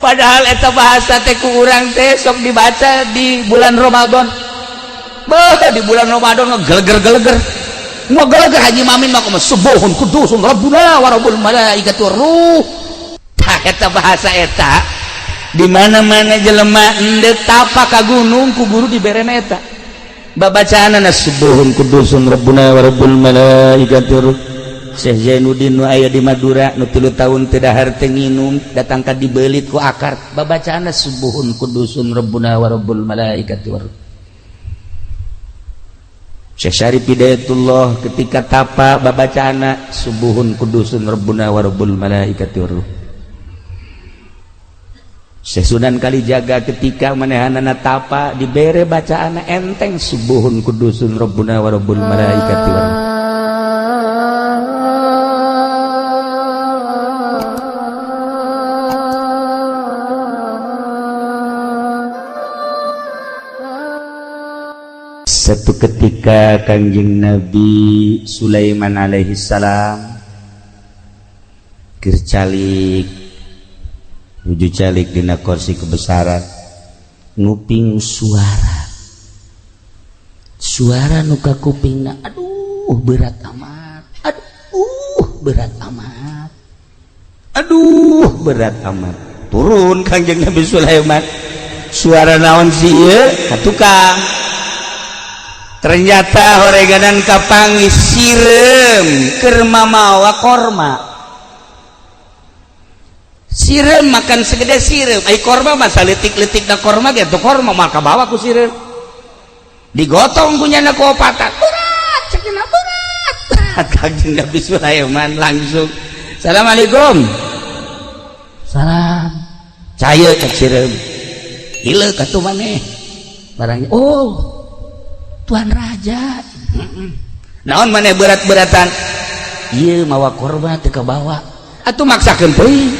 Padahal eta bahasa teh ku urang teh sok dibaca di bulan Ramadan. Beuh, di bulan Ramadan ngegeleger-geleger. Ngegeleger Haji Mamin mah kumaha subuhun kudusun rabbuna wa rabbul malaikati ruh. Tah eta bahasa eta di mana-mana jelema endek tapa ka gunung ku guru diberena eta. Babacaanana subuhun kudusun rabbuna wa rabbul malaikati ruh. Syekh Zainuddin nu aya di Madura nu 3 tahun teu dahar teu nginum datang ka dibeulit ku akar babacaanna subuhun kudusun rabbuna wa rabbul malaikati war. Syekh Syarif Hidayatullah ketika tapa babacaanna subuhun kudusun rabbuna wa rabbul malaikati war. Syekh Sunan Kalijaga ketika manehanana tapa dibere bacaanna enteng subuhun kudusun rabbuna wa rabbul malaikati war. Satu ketika Kangjeng Nabi Sulaiman alaihi salam keur calik nuju calik dina kursi kebesaran nguping suara suara nu ka kupingna, aduh berat amat, aduh berat amat, aduh berat amat. Turun Kangjeng Nabi Sulaiman, suara naon sih ieu ka tukang. Ternyata horeganan kapanggih sireum keur mamawa korma. Sireum makan segede sireum, ai korma mah saleutik-leutik da korma ge teu korma mah kabawa ku sireum. Digotong ku nyana ku opatan. Berat cenah berat. Kangjeng Nabi Sulaiman langsung, "Assalamualaikum." Salam. Caya cek sireum. Ieu katuh maneh. Barangnya, oh Tuan Raja, naon maneh berat-beratan? Ieu mawa korma teu kabawa. Atuh maksakeun teuing.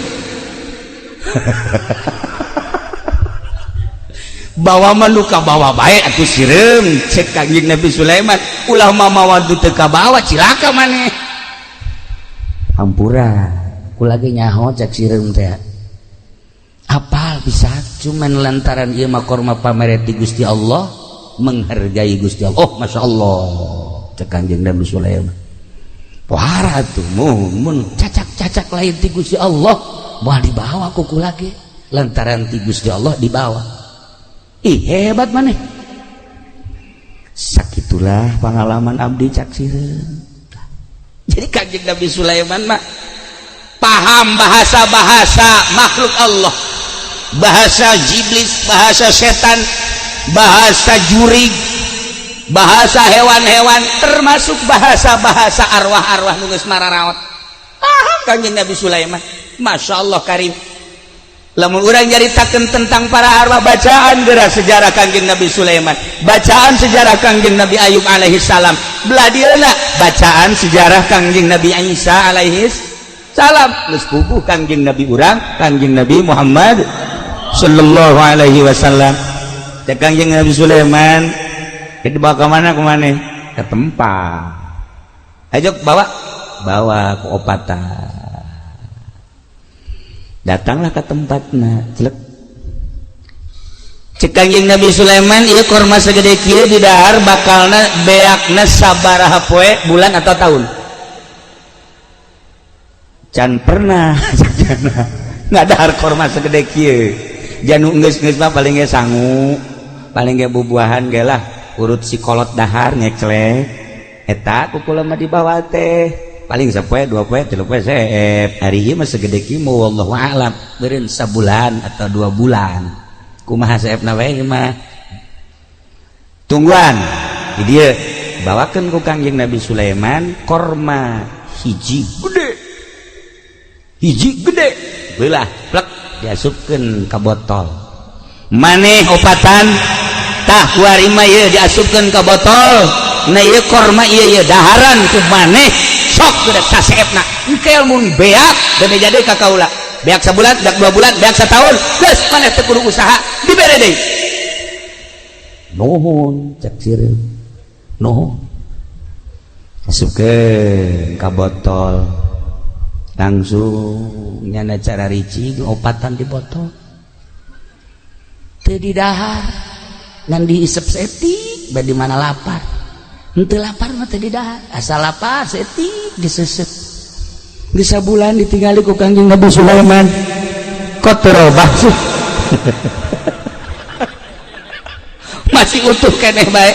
Bawa mah nu kabawa bae atuh sireum cek Kangjeng Nabi Sulaiman. Ulah mamawa nu teu kabawa cilaka maneh. Hampura, kula ge nyaho cek sireum teh. Apal bisa cuman lantaran ieu mah korma pamere ti Gusti Allah, menghargai Gusti Allah. Oh, Masya Allah, cek Kangjeng Nabi Sulaiman. Pohara tuh mun cacak-cacak lain ti Gusti Allah moal dibawa kuku lagi lantaran ti Gusti Allah dibawa. Ih, hebat maneh. Sakitulah pengalaman abdi cak sireum. Jadi Kangjeng Nabi Sulaiman mah paham bahasa-bahasa makhluk Allah, bahasa iblis, bahasa setan, bahasa jurig, bahasa hewan-hewan, termasuk bahasa-bahasa arwah-arwah nu geus mararaot. Paham Kangjeng Nabi Sulaiman. Masya Allah karim. Lamun urang nyaritakeun tentang para arwah, bacaan geura sejarah Kangjeng Nabi Sulaiman, bacaan sejarah Kangjeng Nabi Ayub alaihi salam, belah dieuna bacaan sejarah Kangjeng Nabi Isa alaihi salam. Geus puguh Kangjeng Nabi urang, Kangjeng Nabi Muhammad sallallahu alaihi wasallam. Cek Kangjeng Nabi Sulaiman, dibawa ke mana kemana? Ke tempat. Ayo bawa, bawa ke opatan. Datanglah ke tempatna, celek. Cek Kangjeng Nabi Sulaiman, ieu korma segede kieu di dahar bakalna beakna sabaraha poe, bulan atau tahun? Can pernah ngadahar korma segede kieu. Janu geus-geus mah paling ge sangu, paling ge bubuahan ge lah, urut si kolot dahar ngeclek. Eta ku kula mah dibawa teh paling sapoe, 2 poe, 3 poe seep. Hari ieu mah segede kieu wallahu a'lam, beureun sabulan atau 2 bulan. Kumaha seepna wae mah. Tungguan di dieu bawakeun ku Kangjeng Nabi Sulaiman korma hiji gede. Hiji gede beulah plek diasupkeun ka botol. Maneh opatan tah kuari mah ieu diasupkeun ka botol. Nah ieu korma ieu ieu daharan ku maneh sok geus saseepna. Engke mun beak bebe jadi ka kaula. Beak sabulan, beak 2 bulan, beak satahun, geus maneh teu kudu usaha dibere deui. Nuhun cek sireum. Nuhun. Asupkeun ka botol. Langsung nyana cara ricing opatan di botol. Teu didahar ngan diisep setik bae di mana lapar. Henteu lapar mah teu didahar, asal lapar setik disesep. Geus sabulan ditinggali ku Kangjeng Nabi Sulaiman. Kok teu robah sih? Masih utuh keneh bae.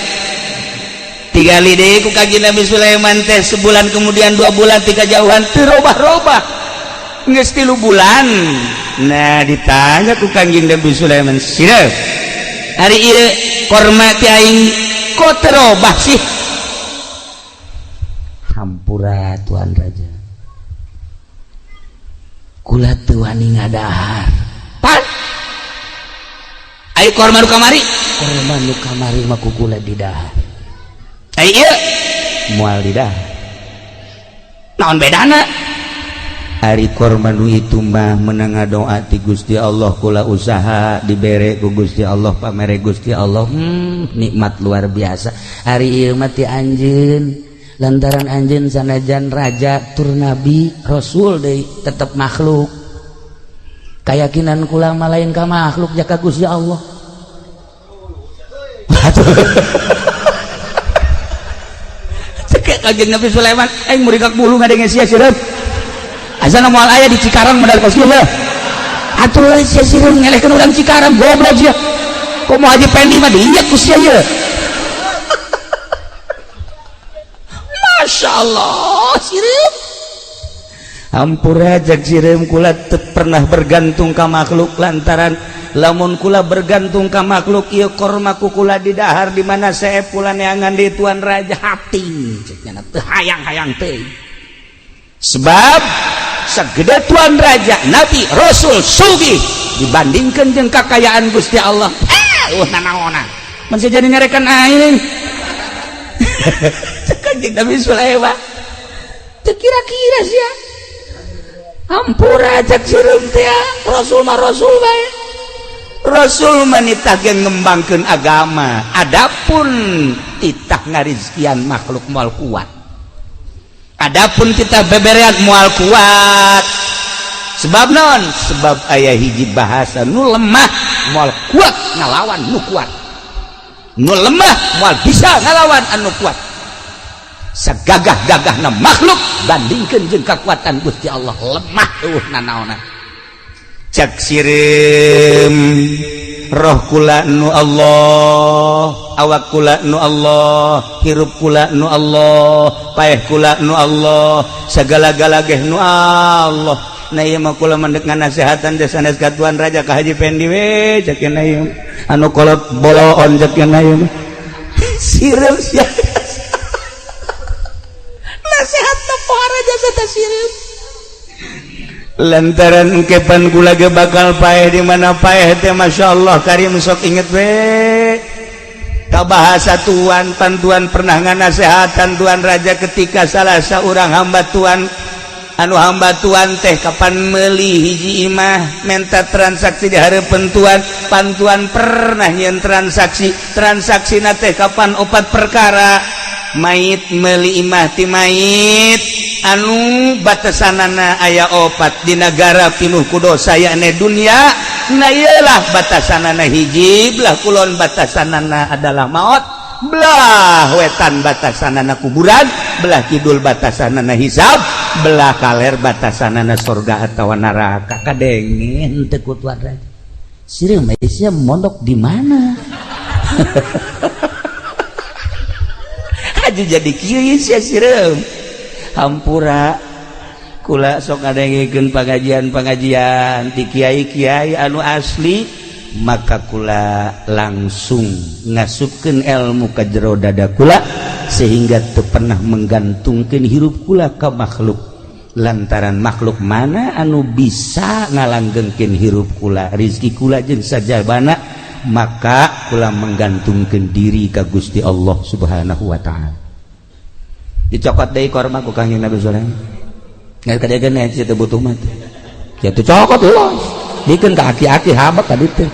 Tigali deui ku Kangjeng Nabi Sulaiman teh sebulan kemudian 2 bulan 3 jauhan teu robah-robah. Geus 3 bulan. Nah ditanya ku Kangjeng Nabi Sulaiman, "Sireuh, hari ieu korma ti aing kok teu robah sih?" Hampura Tuan Raja. Kula teu wani ngadahar. Pan. Ayo korma nu kamari. Korma nu kamari mah ku kula didahar. Ayo ieu moal didahar. Naon bedana? Ari korma nu itu mah menang doa ti Gusti Allah, kula usaha dibere ku Gusti Allah, pamere Gusti Allah. Nikmat luar biasa. Ari ieu mah ti anjeun, lantaran anjeun sanajan raja tur nabi rasul deui tetep makhluk. Kayakinan kula mah lain ka makhluk jaka Gusti Allah. Cek Kangjeng Nabi Sulaiman, aing murikak bulu ngadenge sia sireum. Azan moal aya di Cikarang modal kos kieu. Atuh sia sireum ngelehkeun urang Cikarang goblok sia. Komo Haji Pendi mah diinjek ku sia ieu. Masya Allah sireum. Hampura jak sireum kula teu pernah bergantung ka makhluk lantaran lamun kula bergantung ka makhluk ieu korma ku kula didahar di mana seep kula neangan di Tuan Raja hati cek nya teu hayang-hayang teuing. Sebab segede Tuan Raja Nabi Rasul sugih dibandingkan jeung kakayaan Gusti Allah. Nanaonan mun jadi nyarekan aing. Cek Kanjeng Nabi Sulaiman teu kira-kira sia. Hampura cek sireum teh Rasul mah Rasul bae. Rasul mah nitah ge ngembangkeun agama, adapun titah ngarizkian makhluk moal kuat. Adapun kita beberean moal kuat. Sebab naon? Sebab aya hiji bahasa nu lemah moal kuat ngalawan nu kuat. Nu lemah moal bisa ngalawan anu kuat. Sagagah-gagahna makhluk bandingkeun jeung kakuatan Gusti Allah lemah eueuh nanaonan. Cek sireum roh kula nu Allah, awak kula nu Allah, hirup kula nu Allah, paeh kula nu Allah, sagala-gala geh nu Allah. Nah ieu mah kula mendek nganasehatan teh sanes ka Tuan Raja ka Haji Pendi we cek cenah ieu anu kolot boloon cek cenah ieu. Sireum sia. Nasehat teh pohara jasa teh sireum. Lantaran engkepan kula ge bakal paeh di mana paeh teh masyaallah karim sok inget we. Ka bahasa Tuan, pan Tuan pernah nganasehatan Tuan Raja ketika salah seorang hamba Tuan anu hamba Tuan teh kapan meuli hiji imah menta transaksi di hareupeun Tuan, pan Tuan pernah nyeun transaksi, transaksina teh kapan opat perkara. Mayit meuli imah ti mayit anu batasanana aya opat di negara pinuh ku dosa yakni dunia. Nah iyalah batasanana hiji, belah kulon batasanana adalah maut, belah wetan batasanana kuburan, belah kidul batasanana hisab, belah kaler batasanana sorga atau neraka. Kadenge henteu ku Tuan Raja. Sireum sia mondok di mana? Haji jadi kieu sia sireum. Hampura kula sok ngadengekeun pengajian-pengajian ti kiai-kiai anu asli, maka kula langsung ngasupkeun ilmu ka jero dada kula sehingga teu pernah menggantungkeun hirup kula ka makhluk. Lantaran makhluk mana anu bisa ngalanggengkeun hirup kula, rizki kula jeung sajabana, maka kula menggantungkeun diri ka Gusti Allah Subhanahu wa taala. Dicokot deui korma ku Kangjeng Nabi Sulaiman. Ngan kadegeun nya teu butuh mah teh. Ya teu cokot los. Dikeun ka aki-aki habak tadi teh.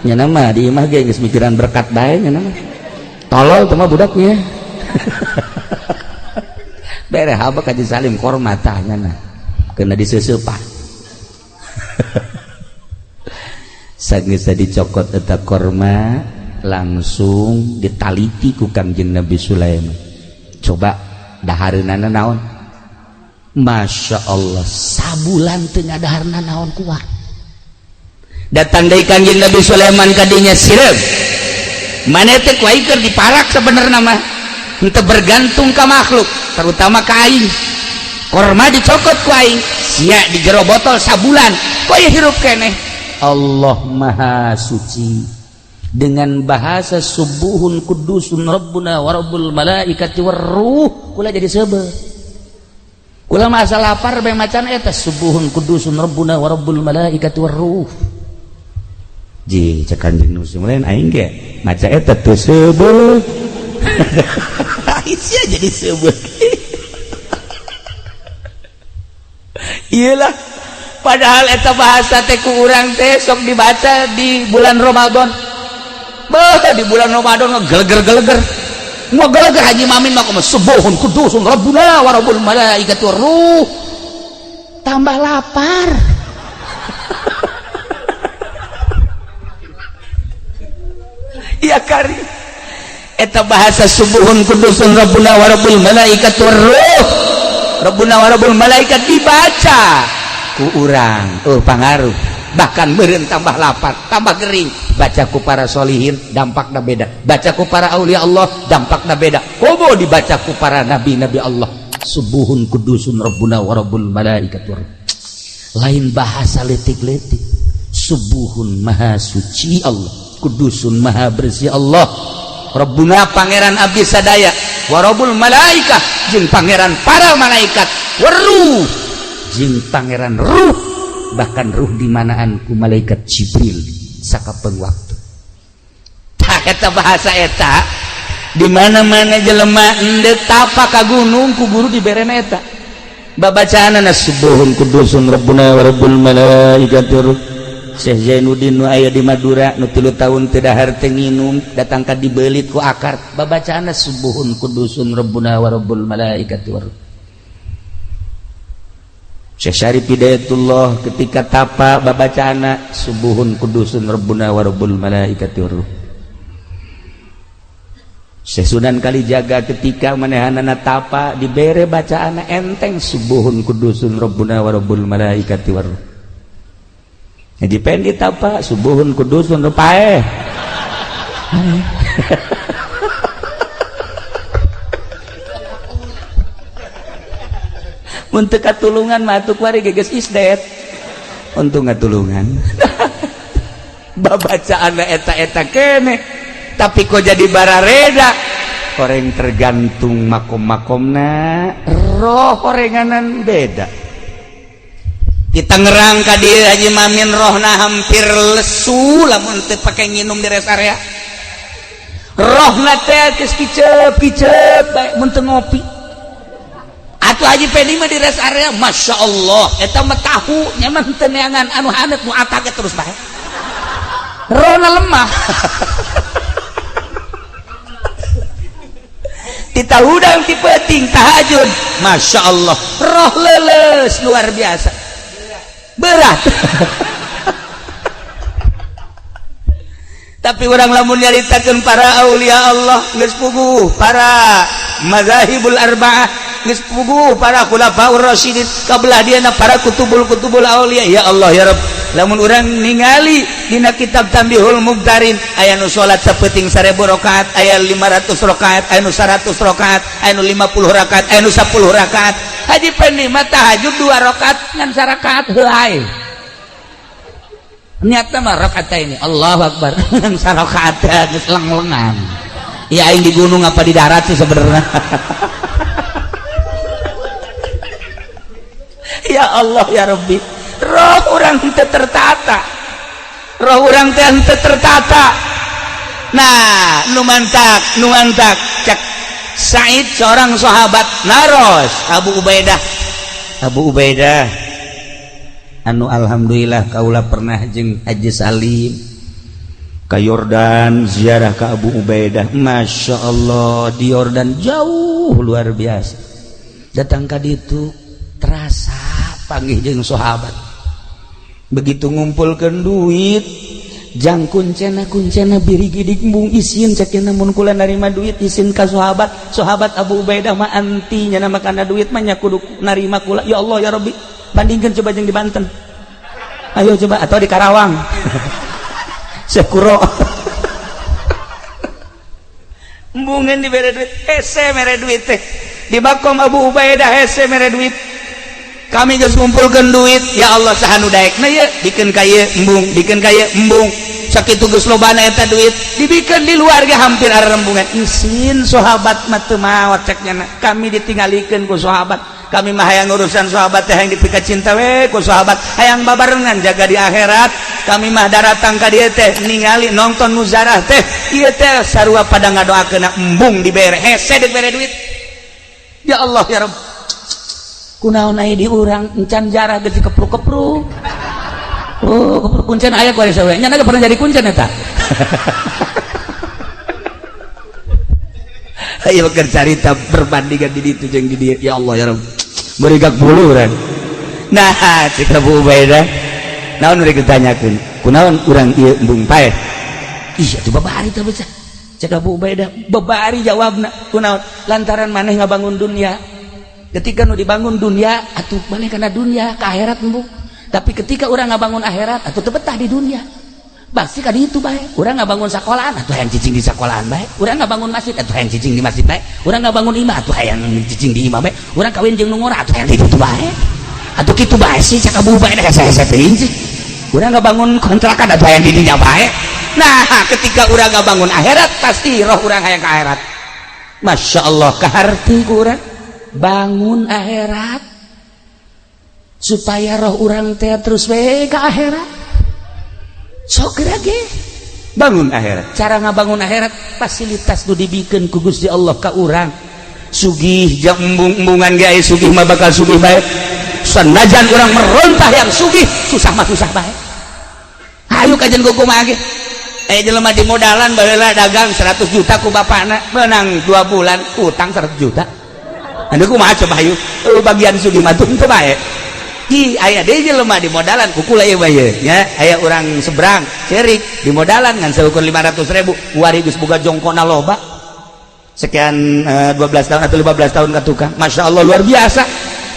Nya mah di imah ge geus mikiran berkat bae nya mah. Tolol teh mah budaknya. Bere habak Haji Salim korma tah nya na. Kena diseuseupan. Sageus dicokot eta korma langsung ditaliti ku Kangjeng Nabi Sulaiman. Coba dahareunana naon? Masya Allah, sabulan teu ngadaharna naon kuat. Datang deui Kangjeng Nabi Sulaiman kadinya sireum. Maneh teh ku aing keur diparak sebenarna mah. Henteu bergantung ka makhluk, terutama ka aing. Korma dicokot ku aing, sia di jero botol sabulan, kok ieu hirup keneh. Allah Maha Suci dengan bahasa subuhun kudusun rabbuna wa rabbul malaikati warruh, kula jadi seubeuh. Kula mah asa lapar bae macan eta subuhun kudusun rabbuna wa rabbul malaikati warruh. Ji cek Kanjeng Nabi Sulaiman aing ge maca eta teu seubeuh. Sia jadi seubeuh. Iyalah, padahal eta bahasa teh ku urang teh sok dibaca di bulan Ramadan. Beuh, di bulan Ramadan ngegeleger-geleger. Ngegeleger Haji Mamin mah kumaha subuhun kudusun rabbuna wa rabbul malaikati warruh. Tambah lapar. Ya kari. Eta bahasa subuhun kudusun rabbuna wa rabbul malaikati warruh. Rabbuna wa rabbul malaikat dibaca ku urang, oh pangaruh. Bahkan meureun tambah lapar, tambah gering. Baca ku para solihin dampakna beda, baca ku para aulia Allah dampakna beda, komo dibaca ku para nabi-nabi Allah. Subuhun kudusun rabbuna wa rabbul malaikat. Lain bahasa letik-letik. Subuhun maha suci Allah, kudusun maha bersih Allah, rabbuna pangeran abdi sadaya, wa rabbul malaikah jeung pangeran para malaikat, waruh jeung pangeran ruh, bahkan ruh dimanaan ku malaikat Jibril sakapeng waktu. Tah eta bahasa eta di mana-mana jelema endek tapa ka gunung ku guru diberena eta. Babacaanana subuhun kudusun rabbuna wa rabbul malaikati. Syekh Zainuddin nu aya di Madura nu 3 tahun teu dahar teu nginum datang ka dibeulit ku akar. Babacaanana subuhun kudusun rabbuna wa rabbul malaikati. Syekh Syarif Hidayatullah ketika tapa babacaana subuhun kudusun rabbuna wa rabbul malaikati warruh. Syekh Sunan Kalijaga ketika manehanana tapa dibere bacaana enteng subuhun kudusun rabbuna wa rabbul malaikati warruh. Haji Pendi tapa subuhun kudusun paeh. Mun teu katulungan mah atuh kuari geus isdet. Untung ngatulungan. Babacaanna eta-eta keneh, tapi kok jadi barareda. Koreng tergantung makom-makomna, roh korenganan beda. Kita ngerang ka dieu Haji Mamin rohna hampir lesu lamun teu pake nginum di rest area. Rohna teh geus kicep-kicep bae mun teu ngopi. Atuh Haji Pedi mah di rest area, Masya Allah, eta mah tahu nyaman teu neangan anu haneut nu atake terus bae. Rohna lemah. Tita hudang ti peuting tahajud, Masya Allah, roh leuleus luar biasa. Berat. Tapi orang lamun nyaritakeun para aulia Allah geus puguh, para mazahibul arba'ah geus puguh, para khulafaur rasyidin kabelah dieuna para kutubul-kutubul aulia. Ya Allah ya Rabb, lamun urang ningali dina kitab Tambihul Mubtarin aya nu salat sapeuting 1000 rakaat, aya 500 rakaat, aya nu 100 rakaat, aya nu 50 rakaat, aya nu 10 rakaat. Haji Pendi mah tahajud 2 rakaat ngan sarakaat heuay. Niatna mah rakaat ini Allahu Akbar ngan sarakaat geus leng-lengan. Ya aing di gunung apa di darat sih sebenarnya. Ya Allah ya Rabbi, roh urang teu tertata, roh urang teh teu tertata. Nah, nu mantak cek Said seorang sahabat naros Abu Ubaidah. Abu Ubaidah anu alhamdulillah kaula pernah jeung Haji Salim ka Yordan ziarah ka Abu Ubaidah. Masya Allah, di Yordan jauh luar biasa. Datang ka ditu terasa panggih jeung sahabat. Begitu ngumpulkeun duit Jang kuncena kuncena birigidik embung isin cek mun kula narima duit isin ka sahabat. Sahabat Abu Ubaidah mah anti nya makana duit mah nya kudu narima kula. Ya Allah ya Rabbi, bandingkeun coba jeung di Banten. Ayo coba atau di Karawang. Sekuro. Embungeun dibere duit, hese mere duit teh. Di makom Abu Ubaidah hese mere duit. Kami geus ngumpulkeun duit, ya Allah saha nu daekna ieu, bikeun ka ieu embung, bikeun ka ieu embung. Sakitu geus lobana eta duit, dibikeun di luar ge hampir arembungan. Isin sahabat mah teu maot cek nya. Kami ditinggalikeun ku sahabat. Kami mah hayang urusan sahabat teh hayang dipika cinta we ku sahabat, hayang babarengan jaga di akhirat. Kami mah daratang ka dieu teh ningali nonton muzarah teh, ieu teh sarua pada ngadoakeun embung dibere, hese dibere duit. Ya Allah ya Rabb. Kunaon aya di urang encan jarah geus kepruk-kepruk. Oh, kepruk kuncen aya ku ari sawe. Nya pernah jadi kuncen eta. Ayo keur carita perbandingan di ditu jeung di dieu. Ya Allah ya Rabb. Merigak bulu urang. Nah, cek Abu Ubaidah. Naon rek ditanyakeun? Kunaon urang ieu embung paeh? Ih, atuh babari teh bocah. Cek Abu Ubaidah, babari jawabna. Kunaon? Lantaran maneh ngabangun dunia. Ketika nu dibangun dunia atuh balik kana dunia ke akhirat embung. Tapi ketika urang ngabangun akhirat atuh teu betah di dunia. Pasti ka ditu bae. Urang ngabangun sekolahan atuh hayang cicing di sekolahan bae. Urang ngabangun masjid atuh hayang cicing di masjid bae. Urang ngabangun imah atuh hayang cicing di imah bae. Urang kawin jeung nu ngora atuh hayang di ditu bae. Atuh kitu bae sih cak Abu Ubaidah hese-hese teuing sih. Urang ngabangun kontrakan atuh hayang di dinya bae. Nah, ketika urang ngabangun akhirat pasti roh urang hayang ka akhirat. Masya Allah kaharti ku urang. Bangun akhirat supaya roh urang teh terus we ka akhirat. Sok ge bangun akhirat. Cara ngabangun akhirat fasilitas nu dibikeun ku Gusti Allah ka urang. Sugih jeung embung-embungan ge aya sugih mah bakal sugih bae. Sanajan urang merontah yang sugih, susah mah susah bae. Hayu kajen kumaha ge. Jelema di modalan baheula dagang 100 juta ku bapakna, menang 2 bulan utang 100 juta. Anu kumaha coba hayu bagian sugih mah teu bae. Ki aya deui jelema di modalan kukula ieu bae nya, aya urang seberang cerik di modalan ngan saukur 500.000 wari geus boga jongkona loba. Sekian 12 tahun atau 15 tahun ka tukang. Masya Allah luar biasa.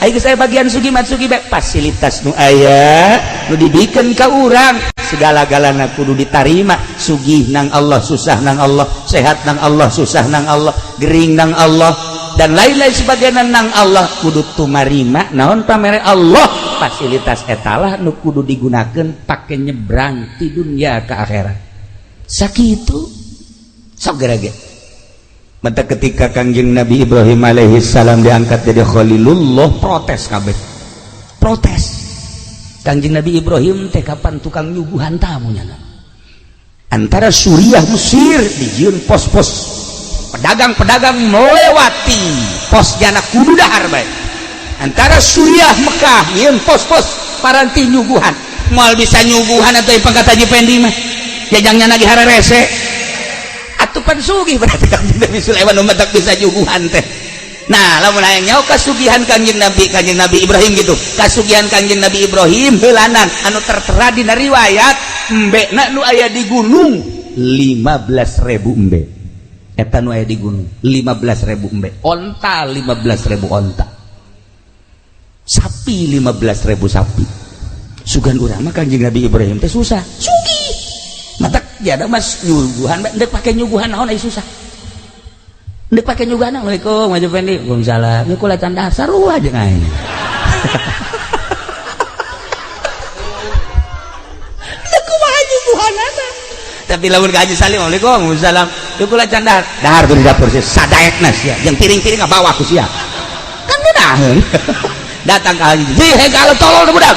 Aya geus aya bagian sugih mah sugih bae, fasilitas nu aya nu dibikeun ka urang segala-galana kudu ditarima. Sugih nang Allah, susah nang Allah, sehat nang Allah, susah nang Allah, gering nang Allah, dan lain-lain sebagainya nang Allah kudu tumarima naon pamere Allah. Fasilitas etalah nu kudu digunakeun pake nyebrang ti dunia ke akhirat. Sakitu sok gerege. Mata ketika Kangjeng Nabi Ibrahim alaihi salam diangkat jadi Khalilullah, protes kabeh. Protes. Kangjeng Nabi Ibrahim teh kapan tukang nyuguhan tamu nya. Antara Suriah Mesir dijieun pos-pos pedagang-pedagang melewati pos jana kudu dahar bae. Antara Suriah Mekah nyieun pos-pos paranti nyuguhan. Moal bisa nyuguhan atuh pangkat Haji Pendi mah. Jajangnya lagi hararese. Atuh pan sugih berarti Kangjeng Nabi Sulaiman mah tak bisa nyuguhan teh. Nah, lamun hayang nyaho kasugihan Kangjeng Nabi Ibrahim gitu. Kasugihan Kangjeng Nabi Ibrahim heulanan anu tertera dina riwayat embekna nu aya di gunung 15.000 embe. Eta nu aya di gunung 15.000 embe, onta 15.000 onta, sapi 15.000 sapi. Sugan urang mah Kangjeng Nabi Ibrahim teh susah sugih matak jada mas nyuguhan ndek pake nyuguhan naon ai susah ndek pake nyuguhan. Assalamualaikum Haji Fendi, waalaikumsalam. Ieu kula can dahar sarua jeung aing. Kumaha nyuguhanana? Tapi lamun ka Haji Salim, waalaikumsalam, ieu kula can dahar. Dahar tuh di dapur sih, sadaekna sia, jeung piring-piring ngabawa ku sia. Kan ngeunaheun. Datang ka Haji, "Hei, kalau tolol budak."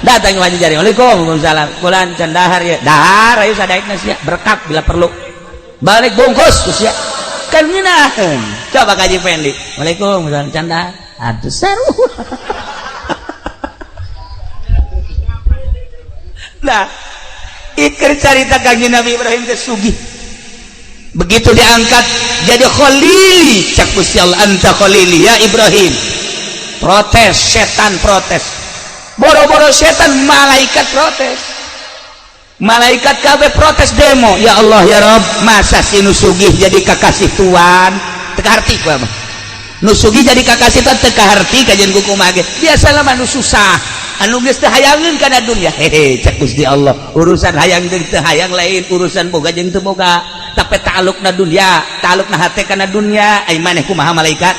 Datang ka Haji Jari, waalaikumsalam, kula can dahar ya. Dahar ayo sadaekna sia, berkat bila perlu. Balik bungkus ku sia. Kan ngeunaheun. Coba ka Haji Fendi, waalaikumsalam, can dahar. Aduh seru. Nah, iker carita Kangjeng Nabi Ibrahim teh sugih. Begitu diangkat jadi khalili, cak Gusti Allah, anta khalili ya Ibrahim. Protes setan protes. Boro-boro setan malaikat protes. Malaikat kabeh protes demo, ya Allah ya Rob, masa si nu sugih jadi kakasih tuan? Teu kaharti ku mah. Nu sugih jadi kakasih tuan teu kaharti kajian ku kumaha ge. Biasalah mah nu susah, anu geus teu hayangeun kana dunya. Hehe, cek Gusti Allah, urusan hayang jeung teu hayang lain urusan boga jeung teu boga, tapi ta'alluqna dunya, ta'alluqna hate kana dunya. Ai maneh kumaha malaikat?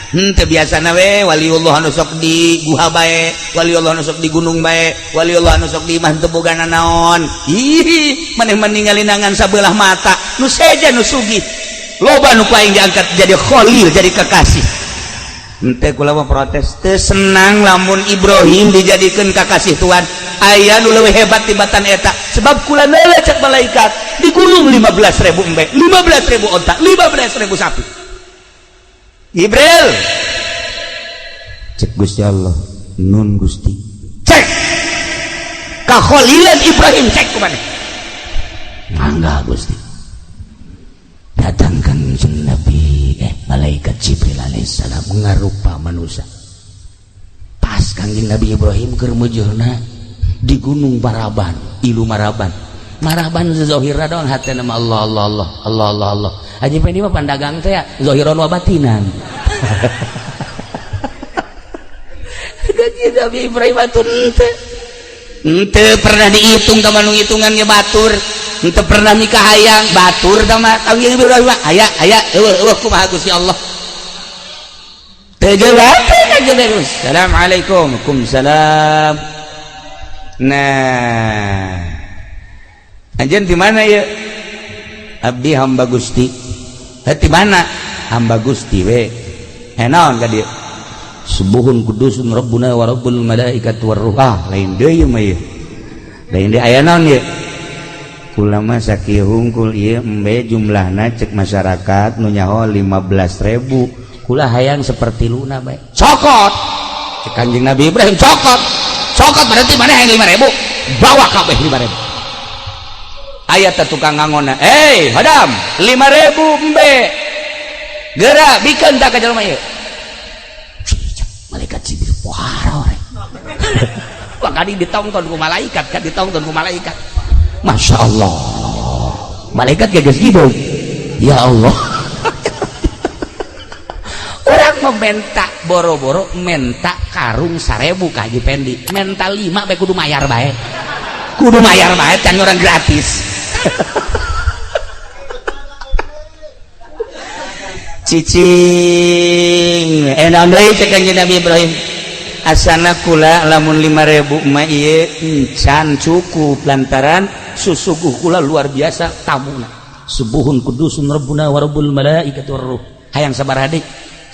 Teu biasana we waliullah anu sok di guha bae, waliullah anu sok di gunung bae, waliullah anu sok di imah teu boga nanaon. Ih, maneh mah ningali nangan sabelah mata, nu seja nu sugih. Loba nu ku aing diangkat jadi khalil, jadi kekasih. Henteu kula mah protes, teu senang lamun Ibrahim dijadikeun kakasih Tuhan. Aya nu leuwih hebat tibatan eta, sebab kula neuleuh cek malaikat di gunung 15.000 embe, 15.000 onta, 15.000 sapi. Jibril, cek Gusti Allah, nun Gusti, cek kakholilan Ibrahim, cek kumaneh, mangga Gusti, datangkan Nabi malaikat Jibril alaihissalam ngarupa manusia. Pas Kangjeng Nabi Ibrahim keur mujurna di gunung Maraban, ilu Maraban, Maraban zohirna doang hatena mah Allah Allah Allah Allah Allah Allah. Haji Pendi mah pandagang teh zohiron wa batinan. Gaji Nabi Ibrahim atuh henteu pernah dihitung ka manu hitungannya batur, henteu pernah nikah hayang batur da mah Kangjeng Ibrahim aya aya eueuh eueuh kumaha Gusti Allah. Teu jelas Kangjeng Nabi. Assalamualaikum. Waalaikumsalam. Nah, anjeun di mana ieu? Abdi hamba Gusti. Hati mana? Hamba Gusti we. Naon ka dieu? Subuhun kudusun rabbuna wa rabbul malaikati warruh. Ah, lain deui mah ieu. Lain deui aya naon ieu? Kula mah sakieu hungkul ieu embe jumlahna cek masyarakat nu nyaho 15.000. Kula hayang seperti luna bae. Cokot. Cek Kanjeng Nabi Ibrahim cokot. Cokot berarti mana hayang 5.000? Bawa kabeh 5.000. Ayat tukang ngangona, "Hey, hadam, 5.000 embe. Geura bikeun tah ka jelema ieu." Malaikat Jibril pohara ore. Wah, kadi ditongton ku malaikat, kan ditongton ku malaikat. Masya Allah. Malaikat geus hidup. Ya Allah. Orang meminta boro-boro menta karung 1.000 ka Haji Pendi. Menta 5 bae kudu mayar bae. Kudu mayar bae can orang gratis. Cicing naon deui cek Kanjeng Nabi Ibrahim, asana kula lamun 5.000 mah ieu encan cukup lantaran susuguh kula luar biasa tamuna. Subuhun kudusun rabbuna wa rabbul malaikati warruh. Hayang sabaraha deui?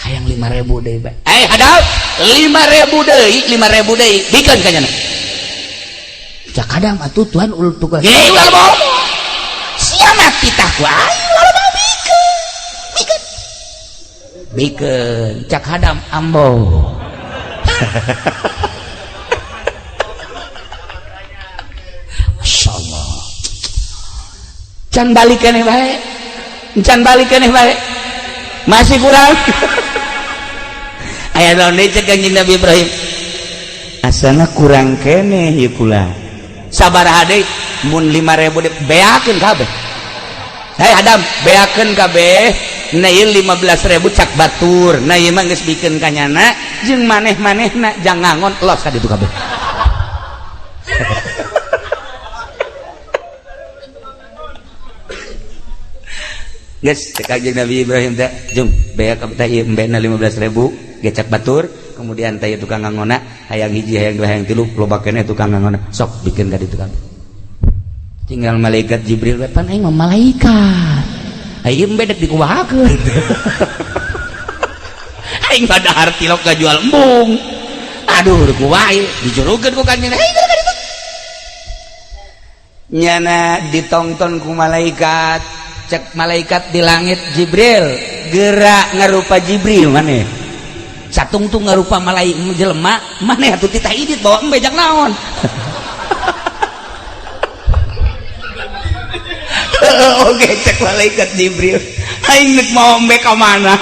Hayang 5.000 deui bae. Hadap 5.000 deui, 5.000 deui bikeun ka nyana. Cak kadang atuh Tuhan ul tukang. Hei ulah bohong. Sia mati tah ku aing ulah bohong bikeun. Bikeun. Bikeun cak hadam ambo. Masyaallah. Can balik keneh bae. Can balik keneh bae. Masih kurang. Aya naon deui cek Kanjeng Nabi Ibrahim? Asana kurang keneh ieu kula. Sabaraha deui mun 5.000 deui beakeun kabeh. Hei Adam, beakeun kabeh. Nah ieu 15.000 cak batur. Nah ieu mah geus bikeun ka nyana jeung maneh-manehna jang ngangon los ka ditu kabeh. Geus cek Kanjeng Nabi Ibrahim teh, jung beak kabeh teh ieu embena 15.000 gecak batur, kemudian teh tukang ngangona hayang hiji hayang dua hayang tilu loba keneh tukang ngangona sok bikeun ka ditu kabeh. Tinggal malaikat Jibril we pan aing mah malaikat. Aing bedek dikumahakeun. Aing mah dahar tilok kajual embung. Aduh kumaha ieu dijurukeun ku Kanjeng. Hei ka ditu. Nyana ditongton ku malaikat, cek malaikat di langit Jibril gerak ngarupa Jibril maneh. Satungtung ngarupa malaikat jelema maneh atuh titah idit bawa embe jak naon. Oke cek malaikat Jibril aing nek mau embe ka mana.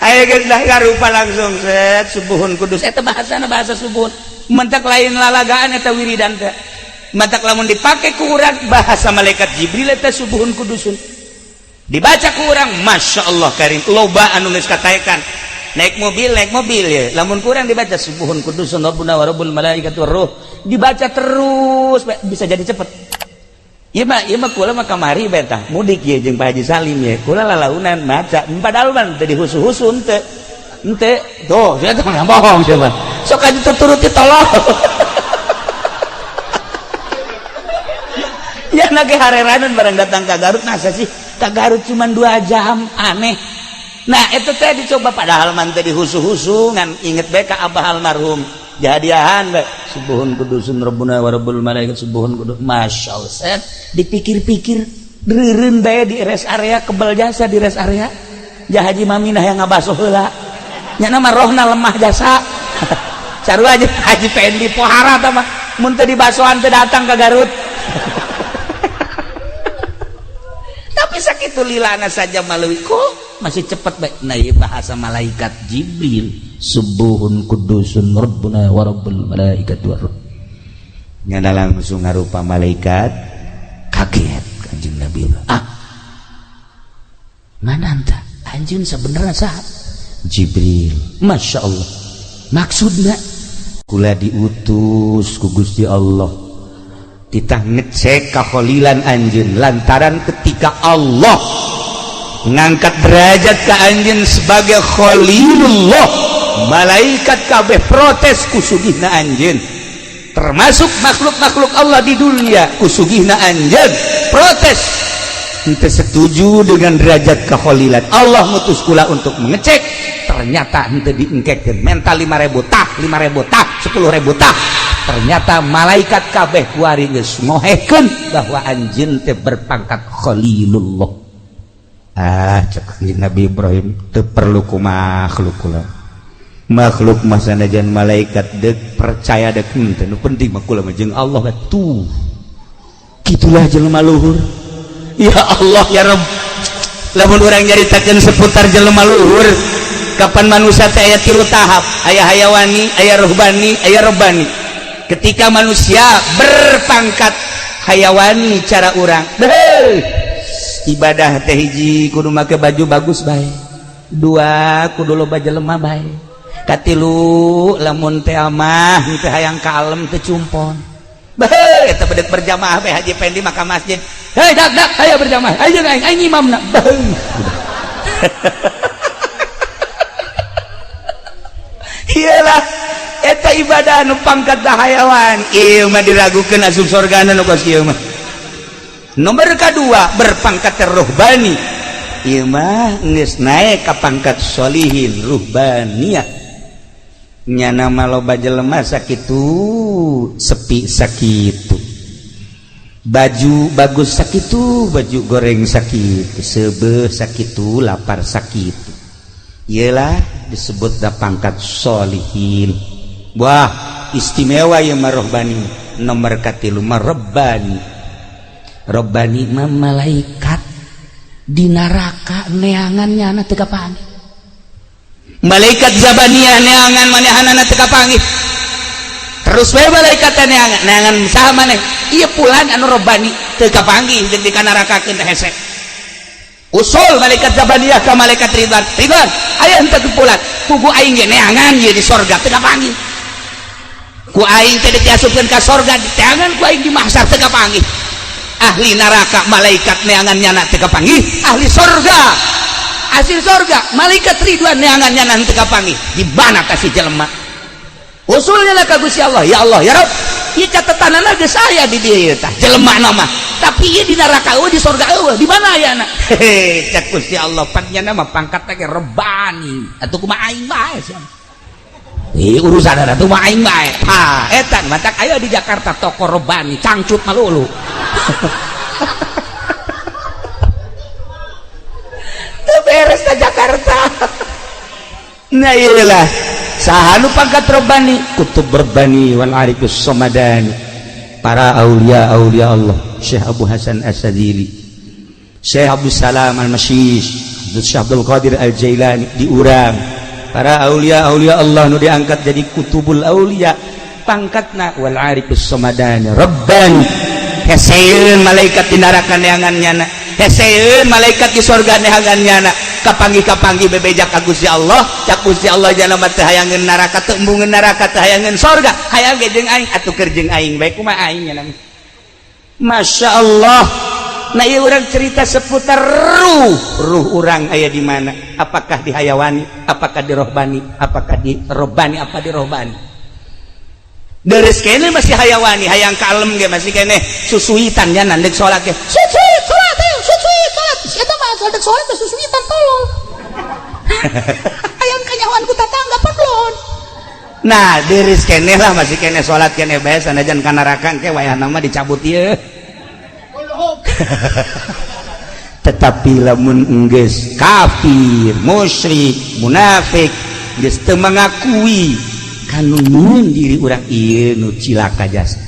Ayo geus dah ngarupa langsung set subuhun kudus eta bahasana bahasa subuhun. Mentak lain lalagaan eta wiridan teh. Matak lamun dipake ku urang bahasa malaikat Jibril eta subuhun kudusun. Dibaca ku urang Masya Allah karim loba anu geus kataekan. Naik mobil ya. Lamun kurang dibaca subuhun kudusun rabbuna wa rabbul malaikati warruh. Dibaca terus bisa jadi cepet. Ieu mah kula mah kamari bae tah mudik ye jeung Pak Haji Salim ye. Kula lalaunan maca padahal mah teu dihusu-husu henteu. Henteu. Tuh, sia teh bohong sia mah. Sok aja tuturuti tolong. Ya nage hareranan barang datang ka Garut nasa sih ka Garut cuma 2 jam aneh. Nah itu teh dicoba padahal mah teu dihusu-husu ngan inget bae ka abah almarhum. Jadiahan bae subuhun kudusun rabbuna wa rabbul malaikat subuhun kudus masyaallah set dipikir-pikir reureun bae di rest area kebel jasa di rest area ja Haji Maminah yang ngabaso heula nya mah rohna lemah jasa sarua aja Haji Pendi pohara tah mah mun teu dibasoan teu datang ka Garut. Tapi sakitu lilana saja maleuwi kok masih cepet bae. Nah ieu bahasa malaikat Jibril subuhun kudusun rabbuna wa rabbul malaikati warruh. Nyana langsung ngarupa malaikat kaget Kanjeng Nabi. Ah. Mana anta? Anjeun sebenarnya saha? Jibril. Masya Allah. Maksudna kula diutus ku Gusti Allah titah ngecek kakholilan anjeun lantaran ketika Allah ngangkat derajat ka anjeun sebagai khalilullah, malaikat kabeh protes kusugihna anjeun, termasuk makhluk-makhluk Allah di dunia kusugihna anjeun protes henteu setuju dengan derajat kekholilan. Allah mutus kula untuk mengecek, ternyata henteu diengkekeun mental 5.000 tah 5.000 tah 10.000 tah. Ternyata malaikat kabeh kuari geus ngohekeun bahwa anjeun teh berpangkat khalilullah. Ah cek Nabi Ibrahim teu perlu ku makhluk kula. Makhluk mah sanajan malaikat deuk percaya deuk henteu, nu penting mah kula mah jeung Allah tuh. Kitulah jelema luhur. Ya Allah ya Rabb. Lamun urang nyaritakeun seputar jelema luhur, kapan manusia teh aya tilu tahap, aya hayawani, aya ruhbani, aya robbani. Ketika manusia berpangkat hayawani cara urang, ibadah teh hiji kudu make baju bagus bae, dua kudu loba jelema bae, katilu lamun teh mah teh hayang kalem teh cumpon. Bae eta bedek berjamaah bae Haji Pendi maka masjid. Hei dak dak ayo berjamaah. Ayo aing aing imamna. Iyalah eta ibadah nu pangkat hayawan ieu mah diragukeun asup sorgana nu kos ieu mah. Nomor kedua berpangkat ruhbani ieu mah geus naik ka pangkat sholihin ruhbaniyah. Nyana mah loba jelema sakitu sepi sakitu, baju bagus sakitu, baju goreng sakitu, seubeuh sakitu, lapar sakitu. Iyalah disebut da pangkat sholihin. Wah istimewa ieu mah rohbani. Nomor katilu mah robbani. Robbani mah malaikat di neraka neangan nyana teu kapanggih. Malaikat zabaniyah neangan manehanana teu kapanggih. Terus we malaikat neangan neangan saha maneh? Ieu pulan anu robbani teu kapanggih jeung dikanarakakeun teh hese. Usul malaikat zabaniyah ka malaikat Ridwan. Ridwan, aya henteu pulan. Kugu aing ge neangan ieu di sorga teu kapanggih. Ku aing teh diasupkeun ka sorga diteangan ku aing di mahsyar teu kapanggih. Ahli neraka malaikat neangan nyana teu kapanggih, ahli sorga hasil sorga malaikat Ridwan neangan nyana teu kapanggih. Di mana kasih jelema? Usulnya lah ka Gusti Allah, ya Allah ya Rabb, ieu catetanana geus aya di dieu tah jelema mah, tapi ieu di neraka eueuh di sorga eueuh, di mana ayana? Hehe, cak Gusti Allah pan nyana mah pangkatna ge rebani atuh kumaha aing bae sia. Urusan atuh mah aing bae. Ha, eta matak aya di Jakarta toko rebani cangcut malulu. Teu beres ka Jakarta. Nah iyalah saha nu pangkat robbani kutub rabbani wal arifus somadani, para aulia aulia Allah, Syekh Abu Hasan As-Sadili, Syekh Abdul Salam Al-Masyish, Syekh Abdul Qadir Al-Jailani diurang, para aulia aulia Allah nu diangkat jadi kutubul aulia. Pangkatna wal arifus somadani rabbani. Heseun malaikat di neraka neangan nyana, heseun malaikat di sorga neangan nyana. Kapanggih-kapanggih bebeja ka Gusti Allah, cak Gusti Allah jana mah teu hayangeun neraka, teu embungeun neraka, teu hayangeun sorga, hayang ge jeung aing atuh keur jeung aing bae kumaha aing nyana. Masya Allah. Nah, ieu urang cerita seputar ruh. Ruh urang aya di mana? Apakah di hayawani, apakah di rohbani, apakah di robbani, apa di rohbani? Deres kene masih hayawani, hayang kalem ge masih kene susuitan nya nandek salat ge. Susuit salat, ayo susuit salat. Eta mah dek salat teh susuitan tolong. Hayang kanyahoan ku tatangga paklon. Nah, deres kene lah masih kene salat kene bae sanajan ka neraka engke wayahna mah dicabut ieu. Tetapi lamun enggeus kafir, musyrik, munafik, geus teu mengakui kanu nyieun diri urang ieu nu cilaka jasa.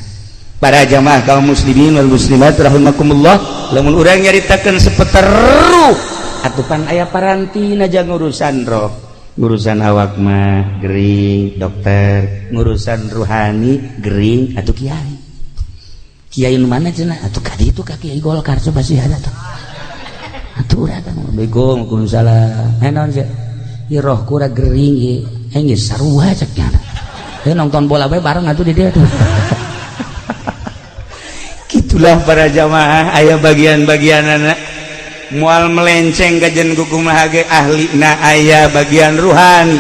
Para jamaah kaum muslimin wal muslimat rahimakumullah, lamun urang nyaritakeun seputar ruh atuh pan aya parantina jang urusan roh. Ngurusan awak mah gering dokter, ngurusan ruhani gering atuh kiai. Kiai nu mana cenah? Atuh ka ditu ka Kiai Golkar coba sih ada tuh. Atuh urang bego salah. Eh naon sih? Ieu roh kura gering ieu. Eh geus sarua cek nya. Eh nonton bola bae bareng atuh di dieu tuh. Gitulah para jamaah aya bagian-bagianana. Moal melenceng kajen kumaha ge ahlina aya bagian ruhani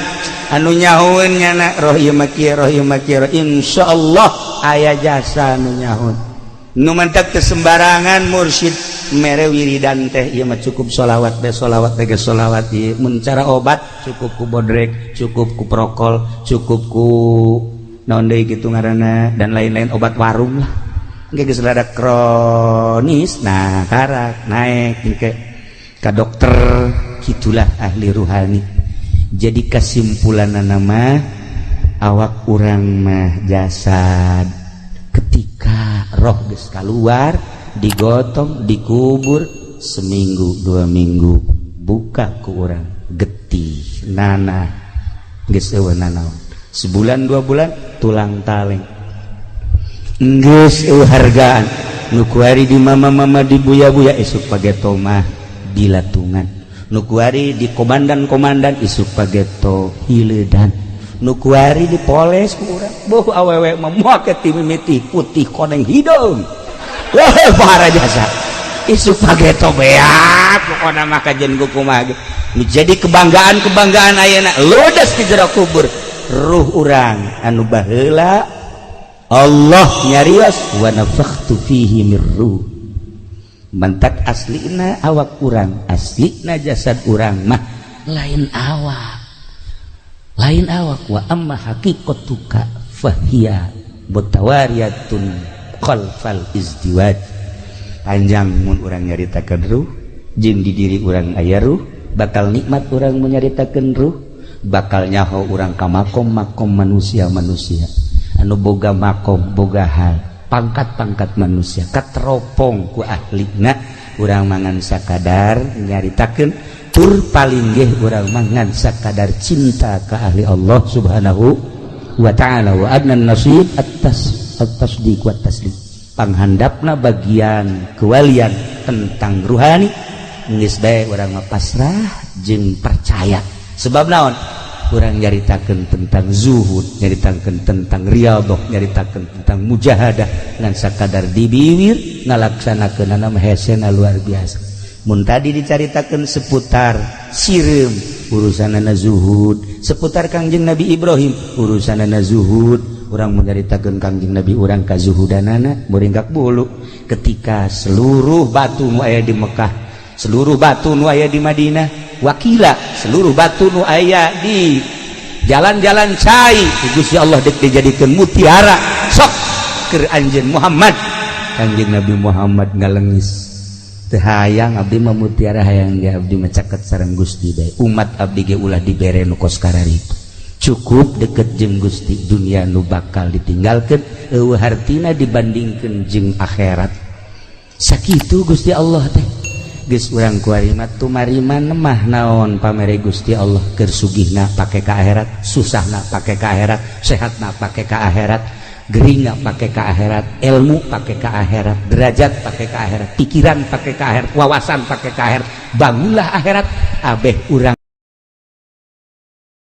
anu nyahoeun nyana roh ieu mah kieu, roh ieu mah kieu. Insyaallah aya jasa anu nyahoeun. Nu mantak teu sembarangan mursyid mere wiridan teh ieu mah cukup sholawat bae, sholawat bae, sholawat ieu. Mun cara obat cukup ku bodrek, cukup ku prokol, cukup ku naon deui kitu ngaranna dan lain-lain obat warung lah. Engke geus rada kronis nah karak naik engke ka dokter. Kitulah ahli ruhani. Jadi kesimpulanna mah awak urang mah jasad. Ketika roh geus keluar, digotong, dikubur, seminggu 2 minggu buka ku urang getih nanah geus eueuh nanaon. Sebulan 2 bulan tulang taleng geus eueuh hargaan. Nu kuari di mama-mama di buya-buya isuk pageto mah dilatungan, nu kuari di komandan-komandan isuk pageto hileudan, nu kuari dipoles ku urang boh awewe mah moal ti mimiti putih koneng hidung. Wah para jasa isuk pageto beak pokona mah kajen kumaha ge. Nu jadi kebanggaan-kebanggaan ayeuna ludes di jero kubur. Ruh urang anu baheula Allah nyarios wa nafakhtu fihi mir ruh. Mantak aslina awak urang, aslina jasad urang mah lain awak. Lain awak. Wa amma haqiqatuka fahiya mutawariyatun khalfal izdiwaj. Panjang mun urang nyaritakeun ruh, jeung di diri urang aya ruh, bakal nikmat urang mun nyaritakeun ruh, bakal nyaho urang ka makom-makom manusia-manusia anu boga makom, boga hal, pangkat-pangkat manusia kateropong ku ahlina. Urang mangan sakadar nyaritakeun tur palinggih urang mangan sakadar cinta ka ahli Allah Subhanahu wa ta'ala. Wa adnan nasib at-tas at-tasdiq wa taslim. Panghandapna bagian kewalian tentang ruhani geus bae urang mah pasrah jeung percaya. Sebab naon? Urang nyaritakeun tentang zuhud, nyaritakeun tentang riyadhah, nyaritakeun tentang mujahadah ngan sakadar di bibir ngalaksanakeunana mah hesena luar biasa. Mun tadi dicaritakeun seputar sireum urusanana zuhud, seputar Kangjeng Nabi Ibrahim urusanana zuhud, urang menyaritakeun Kangjeng Nabi urang kazuhudanana muringkak bulu. Ketika seluruh batu nu aya di Mekah, seluruh batu nu aya di Madinah, wakila seluruh batu nu aya di jalan-jalan cai Gusti Allah dek dijadikeun mutiara sok keur anjeun Muhammad. Kangjeng Nabi Muhammad ngalengis, teu hayang abdi mah mutiara, hayang ge abdi mah caket sareng Gusti bae. Umat abdi ge ulah dibere nu kos kararitu, cukup deket jeung Gusti. Dunia nu bakal ditinggalkeun eueuh hartina dibandingkeun jeung akhirat. Sakitu Gusti Allah teh. Geus urang kuari mah tumarima mah naon pamere Gusti Allah, keur sugihna pake ka akhirat, susahna pake ka akhirat, sehatna pake ka akhirat. Gering pakai ke akhirat, ilmu pakai ke akhirat, derajat pakai ke akhirat, pikiran pakai ke akhirat, wawasan pakai ke akhirat. Bangunlah akhirat, abeh urang.